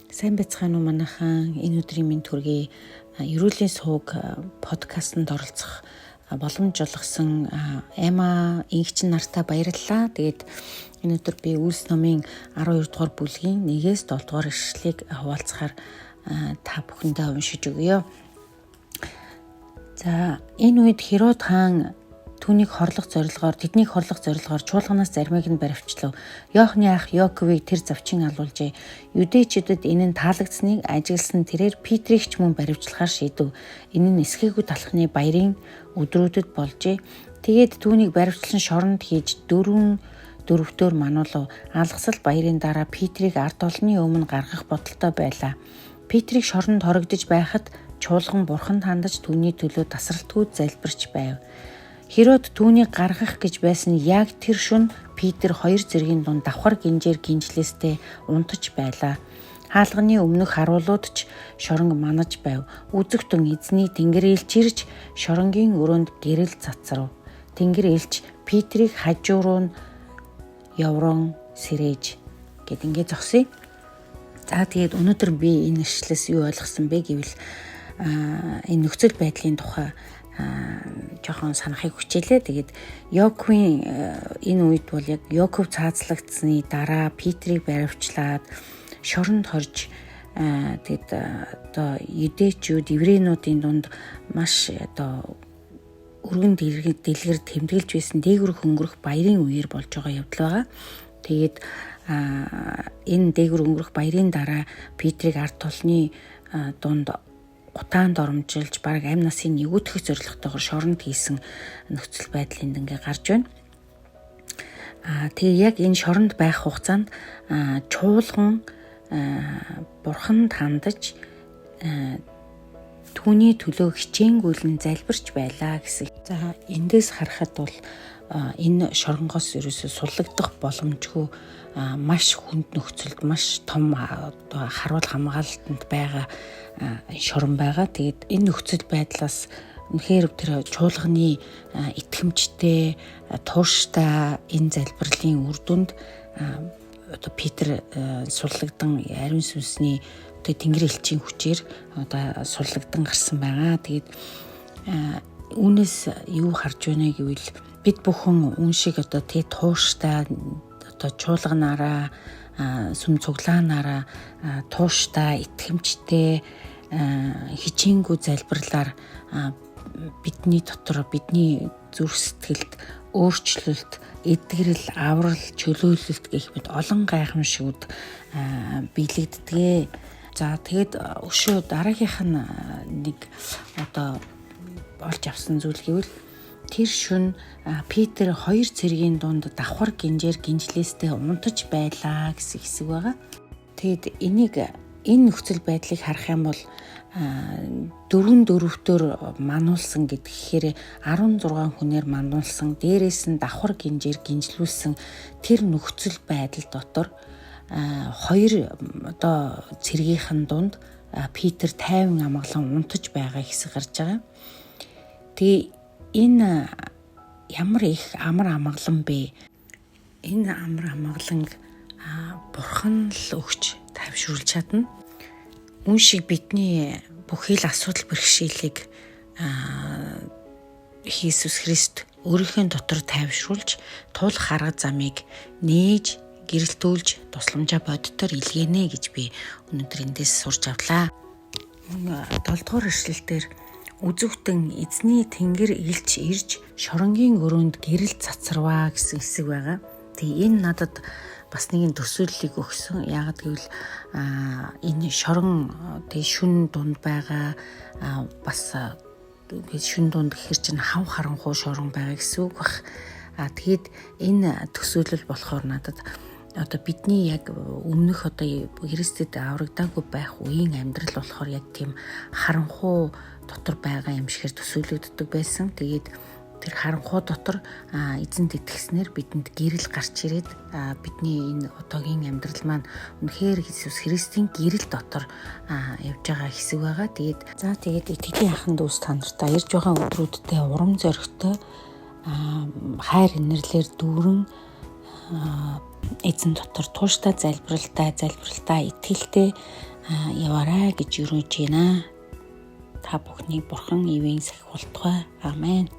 Сайн байцгаана уу манайхан. Энэ өдрийн мэнд хүргэе. Ерөөлийн сувг подкастэнд оролцох боломж олгосон Эма инхчин нартаа баярлалаа. Тэгээд энэ өдөр би Үйлс номын 12 дугаар бүлгийн 1-ээс 7 дугаар ишлэлийг хуваалцахаар та бүхэндээ уншиж өгье. За, энэ үед Херод хаан түүнийг хорлох зорилгоор тэднийг хорлох зорилгоор чуулганаас заримыг нь баривчлав. Йоохны ах Йоковыг тэр завчин алуулжээ. Юдэчүүдэд энэ нь таалагдсныг ажигласан тэрээр Петрийг ч мөн баривчлахаар шийдэв. Энэ нь эсгээгүй талхны баярын өдрүүдэд болжээ. Тэгээд түүнийг баривчлан шоронд хийж дөрөвтөөр мануулав. Алгасал баярын дараа Петрийг ард олонны өмнө гаргах бодолтой байлаа. Петрийг шоронд хоригдож байхад чуулган бурханд хандаж түүний төлөө тасралтгүй залбирч байв. Херод түүнийг гаргах гэж байсан яг тэр шөнө Питер хоёр зэргийн дунд давхар гинжээр гинжлээстэй унтаж байлаа. Хаалганы өмнөх харуулууд ч шоронг манаж байв. Үзэгтэн эзний тэнгэр элч ирж шоронгийн өрөөнд гэрэл цацрав. Тэнгэр элч Петрийг хажуу руу нь яврон сэрээж гэд ингэ зогсъё. За, тэгээд өнөөдөр би энэ ишлээс юу ойлгосон бэ гэвэл энэ нөхцөл байдлын тухай жоохон санахыг хүчээлээ. Тэгээд Йоковын энэ үед бол яг Йоков цаазлагдсны дараа Петрийг баривчлаад шоронд хорж, тэгээд одоо юдэчүүд, еврейнүүдийн дунд маш одоо өргөн дэлгэр тэмдэглэж байсан дээгүр хөнгөрөх баярын үеэр болж байгаа явдал байгаа. Тэгээд энэ дээгүр өнгөрөх баярын дараа Петрийг ард түлхний дунд гутаанд оромжилж, бараг амь насын нэгүтгэх зорилготойгоор шоронд хийсэн нөхцөл байдал энд ингээ гарч байна. Тэгээ яг энэ шоронд байх хугацаанд чуулган бурханд хандаж, түүний төлөө хичээнгүйлэн залбирч байлаа гэсэн. За, эндээс харахад бол энэ шоронгоос ерөөсөө суллагдах боломжгүй маш хүнд нөхцөлд, маш том одоо харуул хамгаалалтанд байгаа шорон байгаа. Тэгээд энэ нөхцөл байдлаас үнэхээр тэр чуулганы итгэмжтэй, тууштай энэ залбирлын үр дүнд одоо Питер суллагдан, ариун сүнсний одоо Тэнгэр элчийн хүчээр одоо суллагдан гарсан байгаа. Тэгээд үүнээс юу харж байна гэвэл бид бүхэн үн шиг одоо тий тууштай одоо чуулганаараа, сүм цуглаанаараа тууштай, итгэмжтэй, хичээнгүй залбирлаар бидний дотор, бидний зүрх сэтгэлд өөрчлөлт, эдгэрэл, аврал, чөлөөлөлт гэх мэт олон гайхамшигуд биелэгддэг. За, тэгээд өшөө дараагийнх нь нэг одоо олж авсан зүйл гэвэл тэр шөнө Питер хоёр цэргийн дунд давхар гинжээр гинжлээстэй унтаж байлаа гэсэн хэсэг байгаа. Тэгэд энийг, энэ нөхцөл байдлыг харах юм бол дөрвөн дөрөвтөөр мануулсан гэхээр 16 хүнээр мануулсан, дээрээс нь давхар гинжээр гинжлүүлсэн тэр нөхцөл байдал дотор хоёр одоо цэргийнхэн дунд Питер тайван амгалан унтаж байгаа хэсэг гарч байгаа. Тэгээ энэ ямар их амар амгалан бэ? Энэ амар амгаланг бурхан л өгч тайвшруулж чадна. Үн шиг бидний бүхий л асуудал бэрхшээлийг Иесус Христ өөрийнхөө дотор тайвшруулж, туулах арга замыг нээж, гэрэлтүүлж, тусламжаа боддоор илгээнэ гэж би өнөөдөр эндээс сурч авлаа. 7 дугаар ишлэл дээр үзэгтэн эзний тэнгэр элч ирж шоронгийн өрөөнд гэрэл цацарваа гэсэн хэсэг байгаа. Тэгээ энэ надад бас нэгэн төсөөллийг өгсөн. Яагаад гэвэл энэ шорон тэгээ шүн дунд байгаа, бас шүн дунд гэхэр чинь хав харанхуй шорон байгаа гэсэн үг бах. А тэгэд энэ төсөөлөл болохоор надад одоо бидний яг өмнөх одоо Христэд аврагдаагүй байх үеийн амьдрал болохоор яг тийм харанхуй дотор байгаа юм шигээр төсөөлөгддөг байсан. Тэгээд тэр харанхуй дотор эзэнт итгэснээр бидэнд гэрэл гарч ирээд, бидний энэ одоогийн амьдрал маань үнэхээр Иесус Христийн гэрэл дотор явж байгаа хэсэг байгаа. Тэгээд за, тэгээд итгэлийн аханд дүүс та нартай ирж байгаа өдрүүддээ урам зоригтой, хайр инэрлэр дүүрэн, эзэн дотор тууштай залбиралтай, итгэлтэй яваарай гэж өрөөж байна. Та бүхний Бурхан ивээн сахи болтугай. Амен.